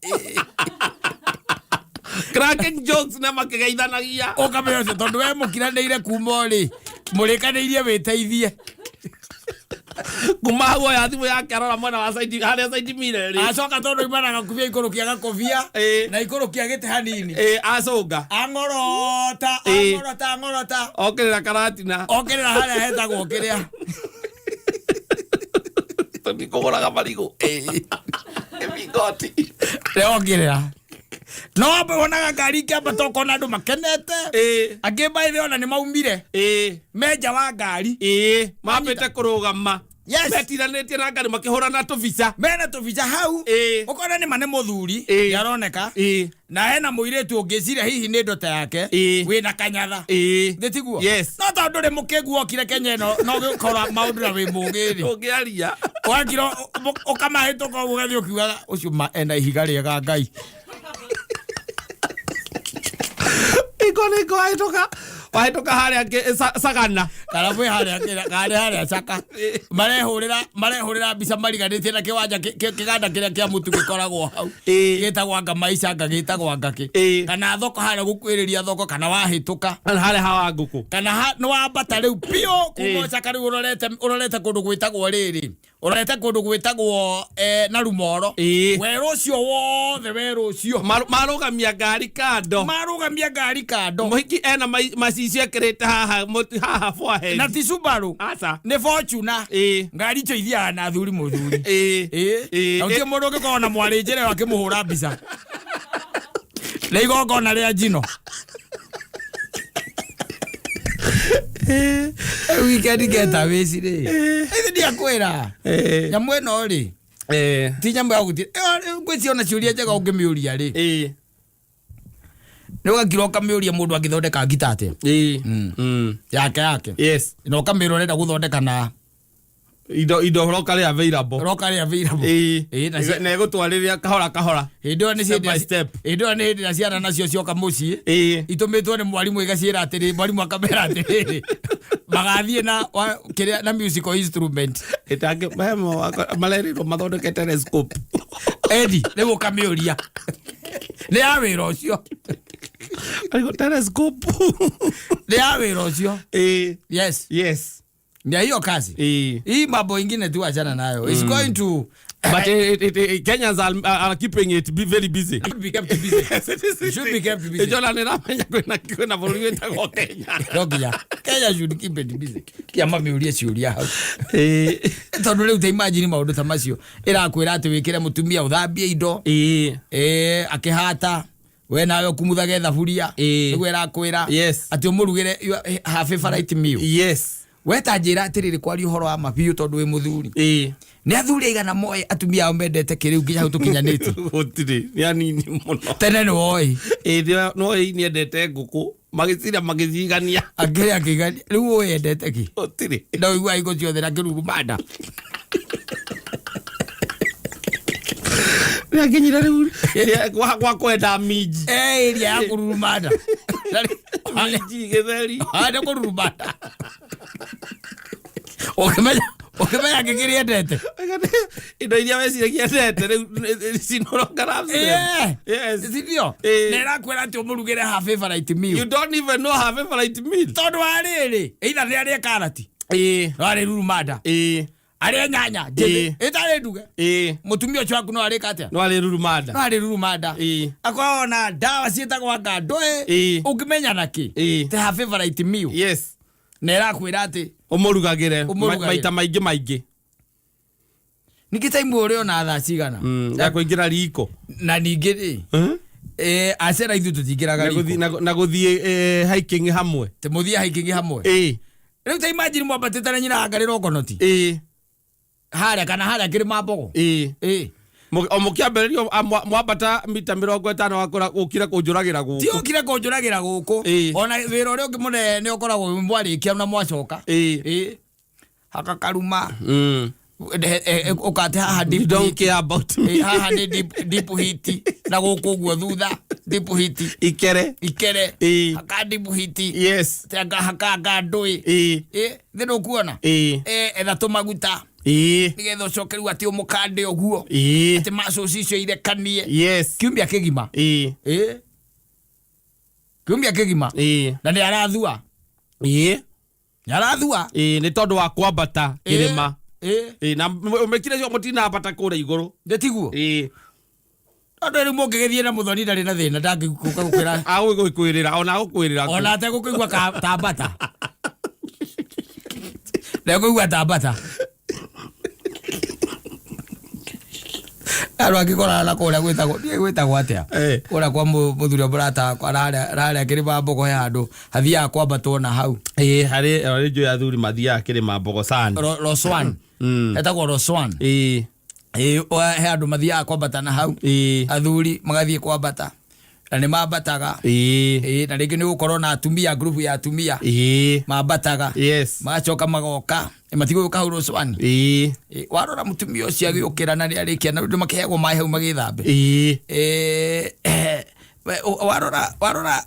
Cracking jokes na makĩgeithanagia. Ũkamenya ũcio tondũ we mũkiranĩire kuma rĩ mũrĩkanĩirie wĩteithie. Kuma hau oya thimũ yake arora mwena wa side harĩa side mirror rĩ. Acoka tondũ imana gakubia ikũrũkia gakobia na ikũrũkia gĩtĩ hanini. Acũnga. Ang'orota ang'orota ang'orota. Okĩrĩra karatina. Okĩrĩra harĩa hetagwo kĩrĩa. Tondũ kũgũraga marigũ. Migoti. Okĩrĩra. No wambe wonaga ngari ikĩambata ũkona andũ makenete. Angĩ by the way ona nĩ maumire. Me nja wa ngari. Mambĩte kũrũgama. Yes. Metiranĩtie na ngari makĩhũrana tũbica. Mena tũbica hau. Ũkona nĩ ma nĩ mũthuri. Nĩaroneka. Na hena mũirĩtu ũngĩciria hihi nĩ ndota yake. Wĩna kanyatha. Nĩ tiguo? Yes. No tondũ ndũrĩ mũkĩngu wokire Kenya ĩno no ũgĩkora maũndũ na wĩ mũgĩ rĩ. Ũngĩaria. Wakira ũkamahĩtũka ũguo ũgathiĩ ũkiugaga ũcio ma ena ihiga rĩega Ngai. Iko niko wahĩtũka. Wahĩtũka harĩa Sagana. Kana mwĩ harĩa harĩa harĩa Caka. Marehũrĩra marehũrĩra mbica mariganĩtie na kĩwanja kĩganda kĩrĩa kĩa mũtu gĩkoragwo hau. Gĩtagwo anga maica anga gĩtagwo anga kĩ. Kana thoko harĩa gũkuhĩrĩria thoko kana wahĩtũka. Harĩa hawa ngũkũ. Kana nĩ wambata rĩu biũ kuma Caka rĩu ũrorete ũrorete kũndũ gwĩtagwo rĩrĩ. Ũrorete kũndũ gwĩtagwo na Rumoro. Werũ ũcio wothe werũ ũcio. Marũgamia ngari kando. Marũgamia ngari kando. Mũhiki ena macicio ekĩrĩte haha haha forehead. Na ti Subaru. Aca. Nĩ Fortuner. Ngari icio ithiaga na athuri mũthuri. Na gũtirĩ mũndũ ũngĩkorwo na mwarĩ njĩra ĩyo akĩmũhũra mbica. Nĩ igongona rĩa njino. Weekend getaways rĩ. Ithe ndiakwĩra. Nyamũ ĩno rĩ. Ti nyamũ ya gũthiĩ. Ngwĩciria ona ciũria njega ũngĩmĩũria rĩ. Nĩ ũgakira ũkamĩũria mũndũ angĩthondeka ngita atĩa. Yake yake. Yes. Na ũkamĩra ũrenda gũthondeka na indo indo locally available. Locally available. Na ĩgũtwarĩria kahora kahora. Hĩndĩ ĩyo nĩ Step by step. Hĩndĩ ĩyo nĩ hĩndĩ ĩrĩa ciana nacio cioka mũciĩ. Itũmĩtwo nĩ mwarimũ igaciĩra atĩrĩ, mwarimũ akamera atĩrĩrĩ, magathiĩ na kĩrĩa na musical instrument. Ĩtangĩ marerirwo mathondeke telescope. Edi, rĩu ũkamĩũria. Nĩ ya wĩra ũcio. Ariko telescope. Nĩ ya wĩra ũcio. Yes. Yes. Ndio hiyo kazi. Hii mambo ingine tu achana nayo. It's going to But Kenyans are keeping it be very busy. Should be kept busy. It should be kept busy. Jona nĩ ramenya kwĩna bũrũri wĩtagwo Kenya. No nginya. Kenya should keep it busy. Kia mamiũrie ciũria hau. Tondũ rĩu ta imagine maũndũ ta macio. Ĩrakwĩra atĩ wĩkĩre mũtumia ũthambie indo. Akĩhata. We nawe ũkumuthage thaburia. Nĩguo ĩrakwĩra. Yes. Atĩ ũmũrugĩre her favorite meal. Yes. We ta njĩra atĩrĩrĩ kwaria ũhoro wa ma biũ tondũ wĩ mũthuri. Nĩ athuri aigana moĩ atumia ao mendete kĩrĩu nginya hau tũkinyanĩtie? Gũtirĩ, nĩ anini mũno. Tene nĩ woĩ. No ĩĩ nĩendete ngũkũ. Magĩcira magĩcigania. Akĩrĩa akĩigania. Rĩu ũĩ endete kĩ? Gũtirĩ. No ũiguaga hingo ciothe na kĩruruma nda. Nĩakinyire rĩu gwa kwenda minji. Ĩria ya kũruruma nda. Minji gĩtheri. Nĩ kũruruma nda. Ũkĩmenya ũkĩmenya kĩkĩrĩa endete. Indo iria weciragia endete rĩu cinoroka. Yes. Sindio? Na ĩrakwĩra atĩ ũmũrugĩre her favorite meal. You don't even know her favorite meal. Tondũ wa rĩrĩ, either nĩ arĩe karati. No arĩ rurumanda. Arĩe nyanya njĩthĩ ĩtarĩ nduge. Mũtumia ũcio waku no arĩka atĩa? No arĩ rurumanda. No arĩ rurumanda. Akoragwo na ndawa ciĩtagwo anga ndũĩ. Ũngĩmenya na kĩ? Te her favorite meal. Na ĩrakwĩra atĩ Ũmũrugagĩre Ũmũrugagĩre. maita maingĩ maingĩ. Ningĩ time ũrĩ ona thaa cigana? Ya kũingĩra riko. Na ningĩ rĩ, acera ithuĩ tũtingĩraga Na riko. Na gũthiĩ hiking hamwe. Tũmũthiĩ hiking hamwe. Rĩu ta imagine mwambatĩte na nyina angarĩra okonoti. Harĩa kana harĩa kĩrĩma mbogo. O mũkĩambĩrĩria, mwambata mita 50 wakora ũkire kũnjũragĩra gũkũ. Ti ũkire kũnjũragĩra gũkũ. Ona wĩra ũrĩa ũngĩ mũnene ũkoragwo mwarĩkia na mwacoka. Haka karuma. Ũkate haha You deep don't heat. care about me. Haha nĩ deep heat na gũkũ ũguo thutha deep heat. Ikere. Ikere. Haka deep heat. Tanga haka nga ndũĩ. Thĩ ndũkuona? Etha tũmaguta. Nĩgetha ũcoke rĩu atĩ ũmũkande ũguo. Atĩ muscles icio irekanie. Kiumia kĩgima. Kiumia kĩgima. Na nĩ arathua. Nĩ arathua. Nĩ tondũ wa kwambata kĩrĩma. Na ũmĩkire cio mũtinambata kũrĩa igũrũ. Nĩ tiguo? Tondũ rĩu mũngĩgĩthiĩ na mũthoni ndarĩ na thĩna, ndangĩgũka gũkwĩra. Agũgĩkwĩrĩra, ona agũkwĩrĩra. Ona ategũkĩigua ta mbata. Ndekũigua ta mbata. Andũ angĩkorana na kũrĩa gwĩtagwo, ndiũĩ gwĩtagwo atĩa. Kũrĩa kwa mũthuri wa mũrata wakwa, ararĩa kĩrĩma mbogo he handũ hathiaga kwambatwo na hau. Harĩ njũĩ athuri mathiaga kĩrĩma mbogo sana. Roswan. Etagwo Roswan. He andũ mathiaga kwambata na hau. Athuri magathiĩ kwambata. Na nĩ mambataga. Na rĩngĩ nĩ gũkorwo na atumia, group ya atumia. Mambataga. Magacoka magoka. Matigũgĩũka hau Roswan. Warora mũtumia ũcio agĩũkĩra na nĩ arĩkia, na rĩu makĩheagwo maĩ hau magĩthambe.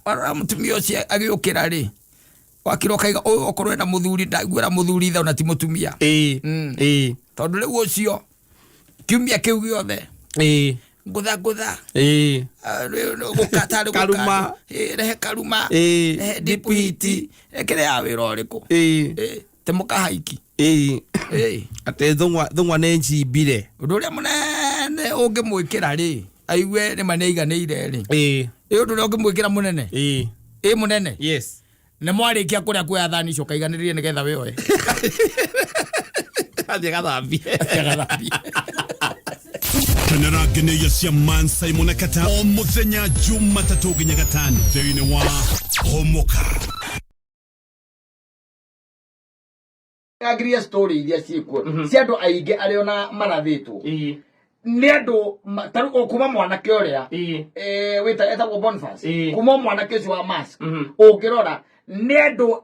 Warora mũtumia ũcio agĩũkĩra rĩ, wakĩra ũkaiga, ũyũ okorwo ena mũthuri, ndaiguĩra mũthuri tha ona ti mũtumia. Tondũ rĩu ũcio, kiumia kĩu gĩothe. Ngũtha, ngũtha. Gũkata, rĩ, Karuma. gũkata. Rehe karuma. Rehe Deep deep heat. heat. Rekere ya wĩra ũrĩkũ? Te mũkahaiki. Atĩ thũng'wa nĩ njimbire. Ũndũ ũrĩa mũnene ũngĩmwĩkĩra rĩ, aigue nĩ ma nĩ aiganĩire rĩ. Ĩ ũndũ ũrĩa ũngĩmwĩkĩra mũnene? Ĩ mũnene? Nĩ mwarĩkia kũrĩa kuoya thani icio ũkaiganĩrie nĩgetha wĩoe. Athiĩ gathambie. Athiĩ gathambie. Kenera ngeneia cia Man Simon na Kata o muthenya Jumatatũ nginya Gatano thĩinĩ wa Homoka. Ngiria story iria ciĩkuo cia andũ aingĩ arĩa ona marathĩtwo. Nĩ andũ ta rĩu o kuma mwanake ũrĩa, etagwo Boniface. Kuma mwanake ũcio wa mask. Ũngĩrora, nĩ andũ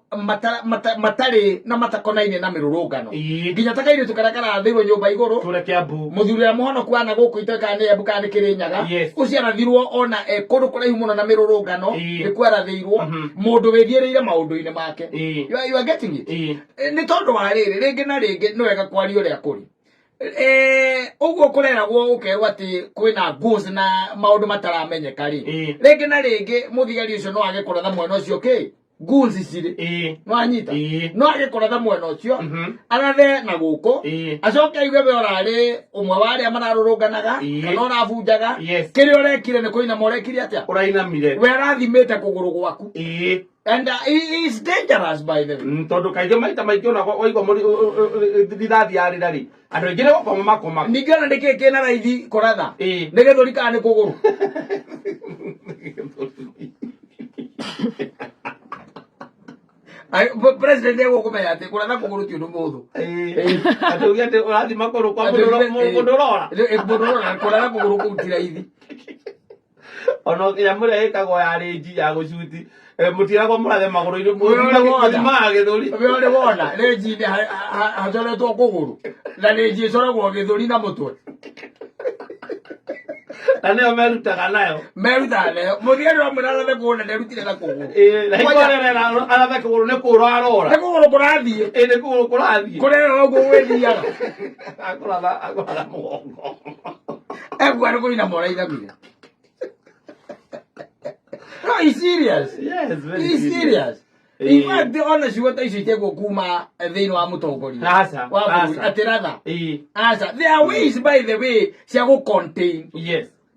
matarĩ na matakonaine na mĩrũrũngano. Nginya ta kairĩtu karĩa karathĩirwo nyũmba igũrũ. Kũrĩa Kiambu. Mũthuri ũrĩa mũhonoku wana gũkũ itoĩ kana nĩ Embu kana nĩ Kĩrĩnyaga. Ũcio arathirwo ona e kũndũ kũraihu mũno na mĩrũrũngano. Nĩkuo arathĩirwo. Mũndũ wĩthiĩrĩire maũndũ-inĩ make. You are getting it? Nĩ tondũ wa rĩrĩ, rĩngĩ na rĩngĩ nĩ wega kwaria ũrĩa kũrĩ. Ũguo kũreragwo ũkerwo atĩ kwĩna goals na maũndũ mataramenyeka rĩ. Rĩngĩ na rĩngĩ mũthigari ũcio no age kũratha mwena ũcio kĩ? Goons cirĩ. No anyita? No age kũratha mwena ũcio, arathe na gũkũ, acoke aigue we ũrarĩ ũmwe wa arĩa mararũrũnganaga, kana ũrabunjaga. Kĩrĩa ũrekire nĩ kũinama ũrekire atĩa? Ũrainamire. We arathimĩte kũgũrũ gwaku. And he is dangerous by the way. Tondũ kaingĩ maita maingĩ ona waigua rithathi yarĩra rĩ, andũ aingĩ nĩ gũkoma makoma. Ningĩ ona nĩkĩ kĩna raithi kũratha? Nĩ gĩthũri kana nĩ kũgũrũ? Ai, president egũkũmenya atĩ kũratha kũgũrũ ti ũndũ mũhũthũ. Atĩ uge atĩ ũrathima kũgũrũ kwa mũndũ ũrora. Mũndũ ũrora, kũratha kũgũrũ kũu ti raithi. Ona nyamũ ĩrĩa ĩkagwo ya rĩnji ya gũcuti, mũtiragwo mũrathe magũrũ-inĩ, Wewe ũrĩ wona. mũthimaga gĩthũri. Wewe ũrĩ wona, rĩnji-inĩ hacoretwo kũgũrũ. Na rĩnji ĩcoragwo gĩthũri na mũtwe. Na nĩyo merutaga nayo. Merutaga nayo. Mũthigari wa mwĩra arathe kũgũrũ na nderutire na kũgũrũ. Na hingo ĩrĩa arera arathe kũgũrũ nĩ kũũra arora. Nĩ kũgũrũ kũrathiĩ. Nĩ kũgũrũ kũrathiĩ. Kũrera ũguo gwĩthiaga. Akũratha mũgongo. Ekuga nĩ kũina morainamire. No, he's serious. Yes, very He's serious. serious. In fact, ona ciugo ta icio itiagwo kuma thĩinĩ wa mũtongoria Aca, wa bũrũri aca. atĩ ratha. Ĩĩ. Aca, there are ways, by the way, cia gũ contain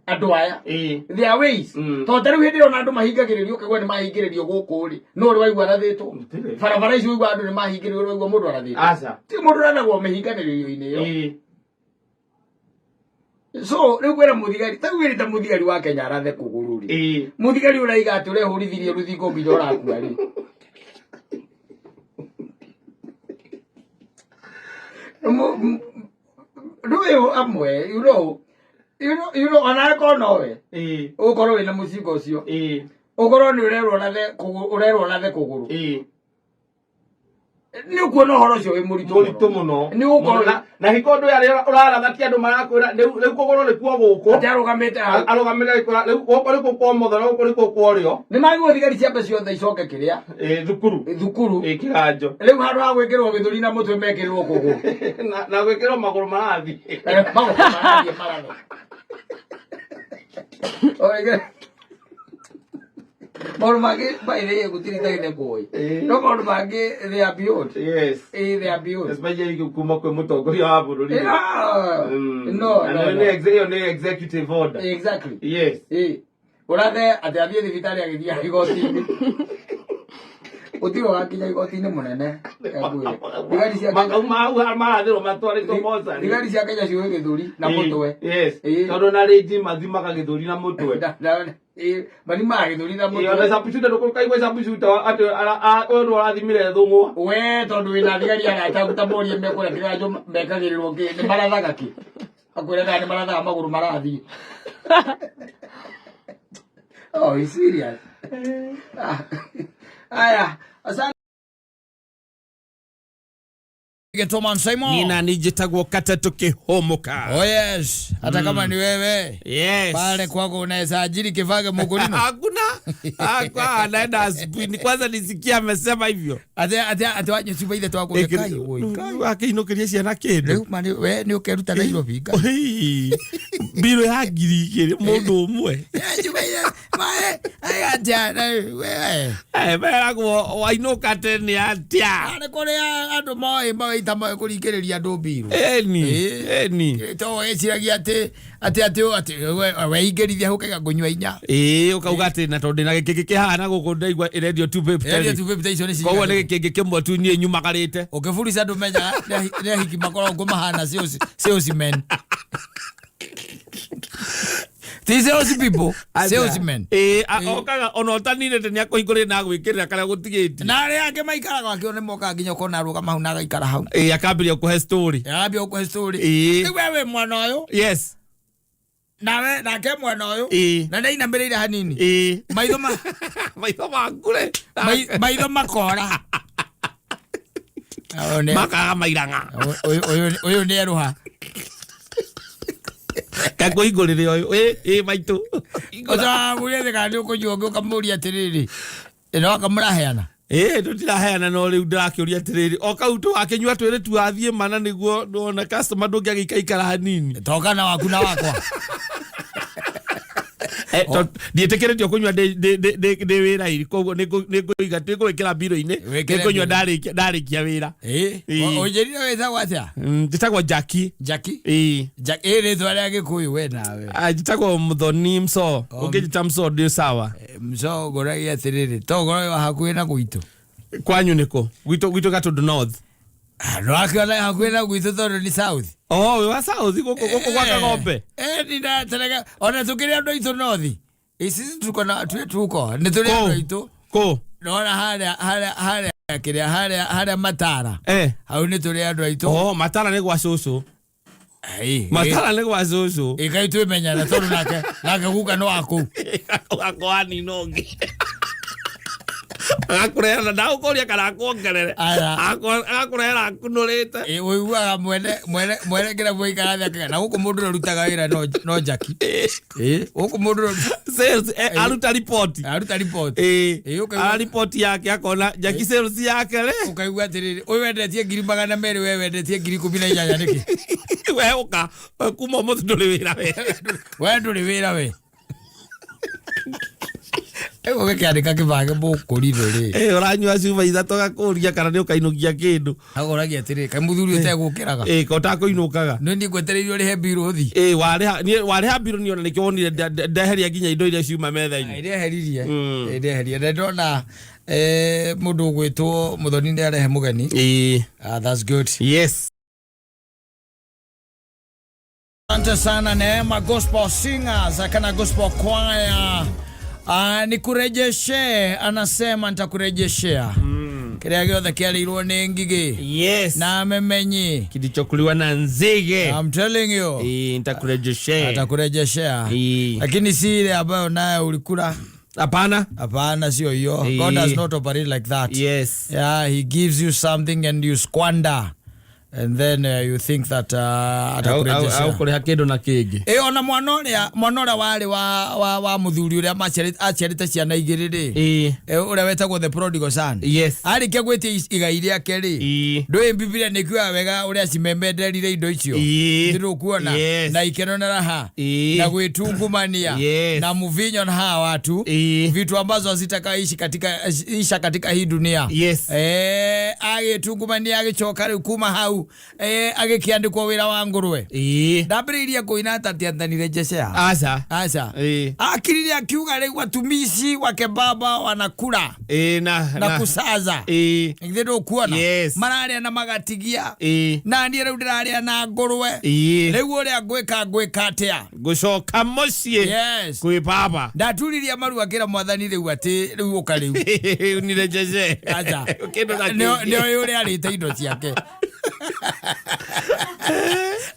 andũ aya. There are ways. Tondũ ta rĩu hĩndĩ ĩyo ona andũ mahingagĩrĩrio, ũkaigua nĩ mahingĩrĩrio gũkũ rĩ, no ũrĩ waigua arathĩtwo? Gũtirĩ. Barabara icio ũigua andũ nĩ mahingĩrĩrio, ũrĩ waigua mũndũ arathĩtwo? Aca. Ti mũndũ ũrathagwo mĩhinganĩrĩrio-inĩ ĩyo. So rĩu kwĩra mũthigari, ta rĩu ta mũthigari wa Kenya arathe kũgũrũ rĩ, mũthigari ũraiga atĩ ũrehũrithirie rũthingo nginya ũrakua rĩ, ndũĩ amwe, you know ona angĩkorwo nowe ũgũkorwo wĩna mũcinga ũcio, ũkorwo nĩ ũrerwo ũrathe kũgũrũ, ũrerwo ũrathe kũgũrũ, nĩ ũkuona ũhoro ũcio wĩ mũritũ. Mũritũ mũno. Nĩ ũgũkorwo Mũno. Na hingo ũndũ arĩa ũraratha ti andũ marakwĩra rĩu rĩu kũgũrũ nĩkuo gũkũ. Atĩ arũgamĩte hau. Arũgamĩrĩra gĩkũra rĩu gũkũ nĩkuo kwa ũmotho na gũkũ nĩkuo kwa ũrĩo. Nĩ magĩrĩirwo thigari ciambe ciothe icoke kĩrĩa Thukuru. Thukuru. Kĩganjo. Rĩu handũ ha gwĩkĩrwo gĩthũri na mũtwe mekĩrĩrwo kũgũrũ. Na gwĩkĩrwo magũrũ marathiĩ. Magũrũ marathiĩ maratho. Oige maũndũ mangĩ, by the way, gũtirĩ itagĩte kũĩ, no maũndũ mangĩ they are beyond. They are beyond. Especially kuma kwĩ mũtongoria wa bũrũri. Yeah. No, Na no, nĩ no. ĩyo nĩ executive order. Exactly. Ũrathe atĩ athiĩ thibitarĩ agĩthiĩ igoti-inĩ, gũtirĩ ũgakinya igoti-inĩ mũnene. Ngwĩre thigari cia Kenya Makauma hau marathĩrwo matwarĩtwo mocarĩ. Thigari cia Kenya ciũĩ gĩthũri na mũtwe. Tondũ na rĩnji mathimaga gĩthũri na mũtwe. Mathimaga gĩthũri na Ona mũtwe. sharpshooter ndũkaigua sharpshooter atĩ ũyũ nĩ ũrathimire thũng'wa. We tondũ wĩna thigari arata aku, ta morie mekũrĩa kĩganjo mekagĩrĩrwo kĩ, nĩ marathaga kĩ, akwĩre kana nĩ marathaga magũrũ marathiĩ. Oh, he's serious. Ah. Aya, asante. Getoman Simon. Nina nijitagwo kata tukihumuka. Oh yes, hata kama ni wewe. Pale kwako unaweza ajiri kivage mukulino. Hakuna. Hakuna anaenda asubuhi. Ni kwanza nisikia amesema hivyo. Ate ate ate wanyua cuba ithe twakũrĩa kai woi kai. Akĩinũkĩria ciana kĩndũ. Rĩu mani we nĩ ũkeruta Nairobi ngai. Oi, mbirũ ya 2000 mũndũ ũmwe. Eh, cuba ithe mae ai atia na we. Eh, meragwo wainũka tene atĩa? Nĩ kũrĩa andũ moĩ maita moĩ kũringĩrĩria andũ mbirũ. Eni, eni. To weciragia atĩ weingĩrithia hau ũkaiga ngũnyua inya. Ĩĩ, ũkauga atĩ na tondũ ndĩna gĩkĩngĩ kĩhana gũkũ ndaigua ĩrendio 250. Ĩrendio 250 icio nĩ Koguo nĩ ciigana. gĩkĩngĩ kĩmwe tu niĩ nyumagarĩte. Ũkĩburica ndũmenyaga nĩ ahiki makoragwo mahana salesmen. Ti sales people, salesmen. Ĩĩ, okaga ona ũtaninĩte nĩ akũhingũrĩre na agwĩkĩrĩra karĩa gũtigĩtie. Na arĩa angĩ maikaraga akĩona nĩ mokaga nginya ũkona arũgama hau na agaikara hau. Ĩĩ, akambĩrĩria kũhe story. Arambia gũkũhe story. Rĩu we wĩ mwena ũyũ. Nawe nake mwena ũyũ. Na nĩainamĩrĩire hanini. Maitho ma Maitho maku rĩ. Maitho makora. Ũyũ Makaga mairang'a. Ũyũ nĩ erũha. Kakũhingũrĩre ũyũ. Ĩĩ, ĩĩ maitũ. Ũtamũria kana nĩ ũkũnyua ũngĩ ũkamũria atĩrĩrĩ, ĩno akamũraheana. Ĩĩ, tũtiraheana no rĩu ndĩrakĩũria atĩrĩrĩ, o kau tũgakĩnyua twĩrĩ tuathiĩ mana nĩguo ndona customer ndũngĩagĩikaikara hanini. Toka na waku na wakwa. Eh, ndiĩtĩkĩrĩtio kũnyua ndĩ wĩra-inĩ, koguo nĩngũiga nĩngũgĩkĩra mbirũ-inĩ. Wĩkĩre nĩngũnyua mbirũ. ndarĩkia wĩra. Ũnjĩrire wĩtagwo atĩa? Njĩtagwo Jackie. Jackie? Ĩĩ. Ĩ rĩtwa rĩa Gĩkũyũ we nawe. Ah, njĩtagwo Mũthoni Mso. Ũngĩnjĩta Mso ndĩ sawa. Mso ngũragia atĩrĩrĩ, to ngorwo wa hakuhĩ na gwitũ. Kwanyu nĩkũ? Gwitũ Gatũndũ North. Ndwakĩona hakuhĩ na gwitũ tondũ nĩ south. Oh, wĩ wa south gũkũ gwa Kagombe. Eh, ndinaterega ona tũkĩrĩ andũ aitũ north. Sisi tuko na tuko nĩ tũrĩ andũ aitũ. Kũ? Nona harĩa kĩrĩa harĩa Matara. Hau nĩ tũrĩ andũ aitũ. Oh, Matara nĩ gwa cũcũ. Ai, Matara nĩ gwa cũcũ. Ĩkai twĩmenyana tondũ nake guka nĩ wa kũu. Wakwa nina ũngĩ. Agakũrehera ndagũkũria kana akuongerere. Aya. Agakũrehera akunũrĩte. Ĩ, ũiguaga mwene kĩrĩa mũikara thĩ akauga, na gũkũ mũndũ ũrĩa ũrutaga wĩra no Jackie. Ĩ, gũkũ mũndũ ũrĩa Sales, aruta ripoti. Aruta ripoti. Ĩ, Ĩ, ũkaigua ara ripoti yake akona Jackie sales yake rĩ. Ũkaigua atĩrĩrĩ, ũyũ wendetie 200,000, we wendetie 18,000 nĩkĩ? We ũka, we kuma ũmũthĩ ndũrĩ wĩra we. We ndũrĩ wĩra we. Ũgĩkĩandĩka kĩbange mũkũrirũ rĩ. Ũranyua cuba ithatũ agakũria kana nĩ ũkainũkia kĩndũ. Agũragia atĩrĩ, kaĩ mũthuri ũtegũkĩraga. Ko ũtakũinũkaga. Nĩ niĩ ngwetereire ũrĩhe mbirũ thi. Warĩha niĩ warĩha mbirũ niĩ ona nĩkĩo wonire ndeheria nginya indo iria ciuma metha-inĩ. Ndeheririe. Ndeheririe. Na ndona mũndũ ũgwĩtwo Mũthoni nĩ arehe mũgeni. Ah, that's good. Yes. Asante sana Neema Gospel Singers kana Gospel Choir. Ah, nikurejeshe, anasema nitakurejeshea. Kĩrĩa gĩothe kĩarĩirwo nĩ ngigĩ na memenyi. Kilichokuliwa na nzige. I'm telling you. Nitakurejeshea. Atakurejeshea. Lakini si ile ambayo nayo ulikula. Hapana. Hapana, sio hiyo. God does not operate like that. Yeah, he gives you something and you squander. And then you think that atakurejeshea. Au kũrĩha kĩndũ na kĩngĩ. Ona mwana ũrĩa warĩ wa mũthuri ũrĩa aciarĩte ciana igĩrĩ rĩ. Ũrĩa wetagwo the prodigal son. Arĩkia gwĩtia igai rĩake rĩ. Ndũĩ Bibilia nĩ ĩkiugaga wega ũrĩa cimemenderire indo icio. Ndĩrũkuona. Na ikeno na raha. Na gwĩtungumania. Na mvinyo na hawa watu. Vitu ambazo hazitakaishi katika, isha katika hii dunia. Agĩtungumania agĩcoka rĩu kuma hau. Agĩkĩandĩkwo wĩra wa ngũrwe. Ndambĩrĩirie kũina atati atanirejeshea. Aca. Aca. Akirire akiuga rĩu watumishi wake baba wanakula. Na kusaza. Githĩ ndũkuona? Mararĩa na magatigia. Na niĩ rĩu ndĩrarĩa na ngũrwe. Rĩu ũrĩa ngwĩka ngwĩka atĩa? Ngũcoka mũciĩ. Kwĩ baba. Ndaturirie maru akĩra mwathani rĩu atĩ rĩu ũka rĩu. Unirejeshe. Aca. Kĩndũ na kĩngĩ. Nĩ ũrĩa arĩte indo ciake.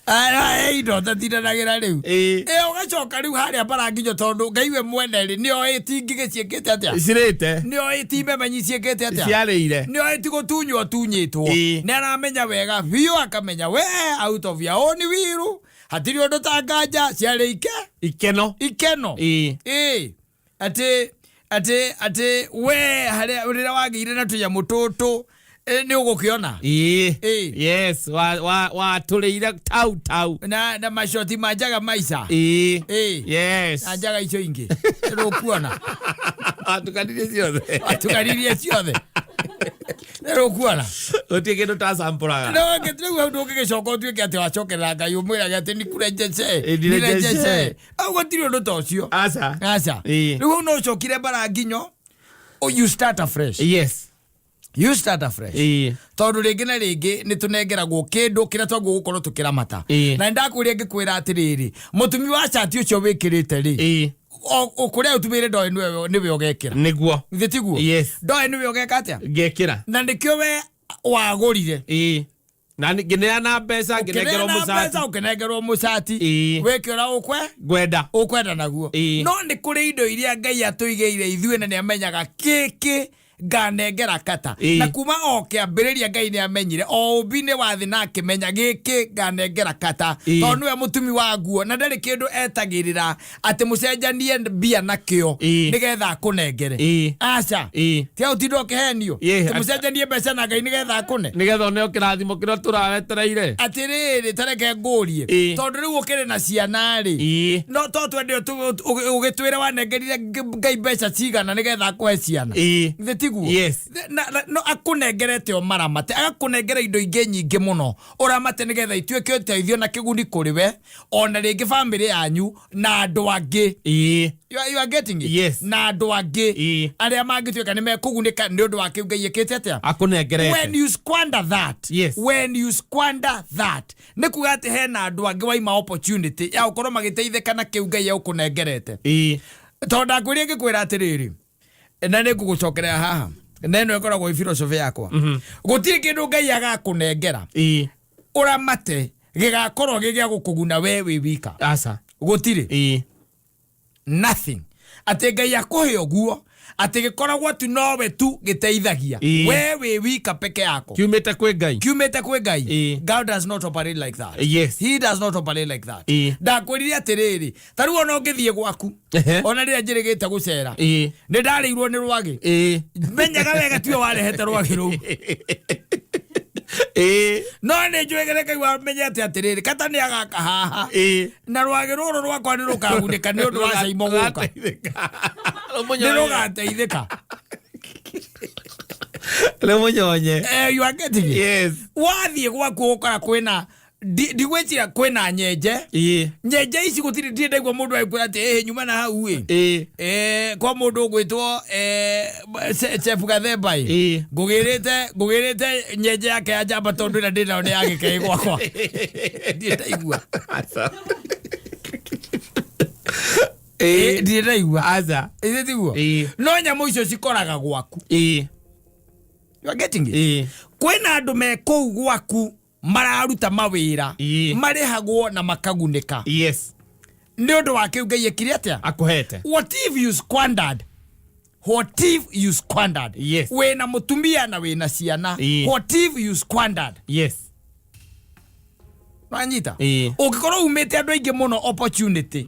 Ara indo tatindanagĩra rĩu. Ũgacoka rĩu harĩa bara nginyo tondũ Ngai we mwene rĩ nĩoĩ ti ngigĩ ciĩkĩte atĩa? Cirĩte. Nĩoĩ ti memenyi ciĩkĩte atĩa? Ciarĩire. Nĩoĩ ti gũtunywo tunyĩtwo. Nĩ aramenya wega biũ akamenya we out of your own will hatirĩ ũndũ ta nganja ciarĩ ike Ikeno. Ikeno. Atĩ atĩ atĩ we harĩa rĩrĩa wagĩire na tũnyamũ tũtũ nĩ ũgũkĩona. Yes, watũrĩire tau tau. Na macoti ma njaga maica. Yes. Na njaga icio ingĩ. Nĩũkuona. Watukanirie ciothe. Watukanirie ciothe. Nĩũkuona. Gũtirĩ kĩndũ tacampũraga. No, rĩu hau ndũngĩgĩcoka ũtuĩke atĩ wacokerera Ngai ũmwĩrage atĩ nikurejeshe. Nirejeshe. Nirejeshe. Au gũtirĩ ũndũ ta ũcio. Aca. Aca. Rĩu hau no ũcokire bara nginyo. Oh, you start afresh. You start afresh. Tondũ rĩngĩ na rĩngĩ nĩ tũnengeragwo kĩndũ kĩrĩa twagwo gũkorwo tũkĩramata. Na nĩndakwĩrire ngĩkwĩra atĩrĩrĩ, mũtumi wa cati ũcio wĩkĩrĩte rĩ, kũrĩa ũtumĩire ndoĩ nĩwe ũgekĩra. Nĩguo. Githĩ tiguo? Ndoĩ nĩwe ũgeka atĩa? Ngekĩra. Na nĩkĩo we wagũrire. Na ngĩneana mbeca, ngĩnengerwo Ũkĩneana mũcati. mbeca, ũkĩnengerwo mũcati. Wĩke ũrĩa Ngwenda. ũkwenda naguo. No nĩ kũrĩ indo iria Ngai atũigĩire ithuĩ na nĩamenyaga kĩkĩ nganengera kata. Na kuma o kĩambĩrĩria Ngai nĩamenyire o ũmbi-inĩ wa thĩ na akĩmenya gĩkĩ nganengera kata. Tondũ nĩwe mũtumi wa nguo na ndarĩ kĩndũ etagĩrĩra atĩ mũcenjanie mbia nakĩo nĩgetha akũnengere. Aca. Tiga ũtinde ũkĩhenio. Atĩ mũcenjanie mbeca na Ngai nĩgetha akũne. Nĩgetha ũneo kĩrathimo kĩrĩa tũrawetereire. Atĩrĩrĩ, ta reke ngũrie. Tondũ rĩu ũkĩrĩ na ciana rĩ. No to twende ũgĩtwĩre wanengerire Ngai mbeca cigana nĩgetha akũhe ciana. Githĩ tiguo? No akũnengerete o maramate, agakũnengera indo ingĩ nyingĩ mũno ũramate nĩgetha ituĩke ũteithio na kĩguni kũrĩ we, ona rĩngĩ bamĩrĩ yanyu na andũ angĩ. You are getting it? Na andũ angĩ arĩa mangĩtuĩka nĩ mekũgunĩka nĩ ũndũ wa kĩu Ngai ĩkĩte atĩa? Akũnengerete. When you squander that, when you squander that, nĩ kuga atĩ hena andũ angĩ waima opportunity ya gũkorwo magĩteithĩka na kĩu Ngai egũkũnengerete. Tondũ ndakwĩrire ngĩkwĩra atĩrĩrĩ, na nĩ ngũgũcokerera haha, na ĩno ĩkoragwo ĩ philosophy yakwa. Gũtirĩ kĩndũ Ngai agakũnengera ũramate gĩgakorwo gĩ gĩa gũkũguna we wĩ wika. Aca. Gũtirĩ. Nothing. Atĩ Ngai akũhe ũguo, atĩ gĩkoragwo tu nowe tu gĩteithagia. We wĩ wika peke yako. Kiumĩte kwĩ Ngai. Kiumĩte kwĩ Ngai. God does not operate like that. He does not operate like that. Ndakwĩrire atĩrĩrĩ, ta rĩu ona ũngĩthiĩ gwaku, ona rĩrĩa njĩrĩgĩte gũcera, nĩ ndarĩirwo nĩ rwagĩ. Menyaga wega tiwe warehete rwagĩ rũu. No nĩ njũĩ reke wamenye atĩ atĩrĩrĩ, kata nĩ agaka haha. Na rwagĩ rũrũ rwakwa nĩ rũkagunĩka nĩ ũndũ wa Caimo gũka. Nĩ rũgateithĩka. Rĩu mũnyonye. Eh, you are getting it? Yes. Wathiĩ gwaku ũgũkora kwĩna ndigwĩciria kwĩna nyenje. Nyenje ici gũtirĩ, ndirĩ ndaigua mũndũ agĩkwĩra atĩ ĩhĩ nyuma na hau ĩ. Eh, kwa mũndũ ũgwĩtwo Chef Gathemba ĩ. Ngũgĩrĩte nyenje yake ya njamba tondũ ĩrĩa ndĩ nayo nĩ ya gĩkĩĩ gwakwa. Ndirĩ ndaigua. Ndirĩ ndaigua. Aca. Ĩthĩ tiguo? No nyamũ icio cikoraga gwaku. You are getting it? Kwĩna andũ me kũu gwaku mararuta mawĩra, marĩhagwo na makagunĩka nĩ ũndũ wa kĩu Ngai ekire atĩa? Akũhete. What if you squandered? What if you squandered? Wĩna mũtumia na wĩna ciana. What if you squandered? Wanyita? Ũngĩkorwo umĩte andũ aingĩ mũno opportunity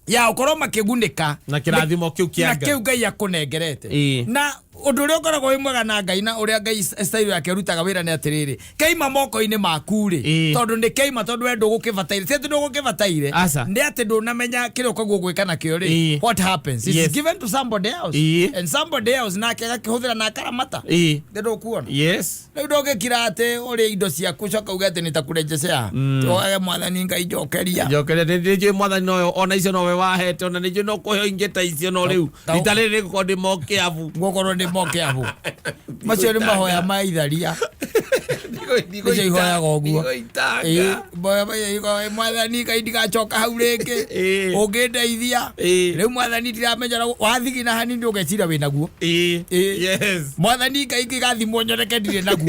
ya ũkorwo makĩgunĩka Na kĩrathimo kĩu kĩa na Ngai. kĩu Ngai akũnengerete. Na ũndũ ũrĩa ũkoragwo wĩ mwega na Ngai na ũrĩa Ngai style yake ĩrutaga wĩra nĩ atĩrĩrĩ, keima moko-inĩ maku rĩ, tondũ nĩ keima, tondũ we ndũgũkĩbataire, ti atĩ ndũgũkĩbataire, Aca. nĩ atĩ ndũnamenya kĩrĩa ũkoguo gwĩka nakĩo rĩ, what happens? It's given to somebody else. And somebody else nake agakĩhũthĩra na akaramata. Nĩ ndũkuona? Rĩu ndũngĩkira atĩ ũrĩe indo ciaku coka uge atĩ nĩtakũrejecea, wage mwathani Ngai njokeria. Njokeria, nĩ njũĩ mwathani noyo ona icio nowe wahete, ona nĩ njũĩ no kũheo ingĩ ta icio, no rĩu rita rĩrĩ rĩgũkorwo ndĩ mokĩabu. Ngũkorwo ndĩ mokĩabu. Macio nĩ mahoya ma itharia. Nĩcio ihoyaga ũguo. Ĩĩ, mahoya ma itharia, mwathani Ngai ndigacoka hau rĩngĩ. Ũngĩndeithia. Rĩu mwathani ndiramenya wathigina hanini ũgeciria wĩnaguo. Mwathani Ngai ngĩgathimwo nyoneke ndirĩ naguo.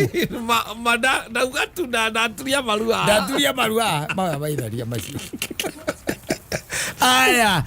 Ma ndauga tu ndaturia maru haha. Ndaturia maru haha. Mahoya ma itharia macio. Aya.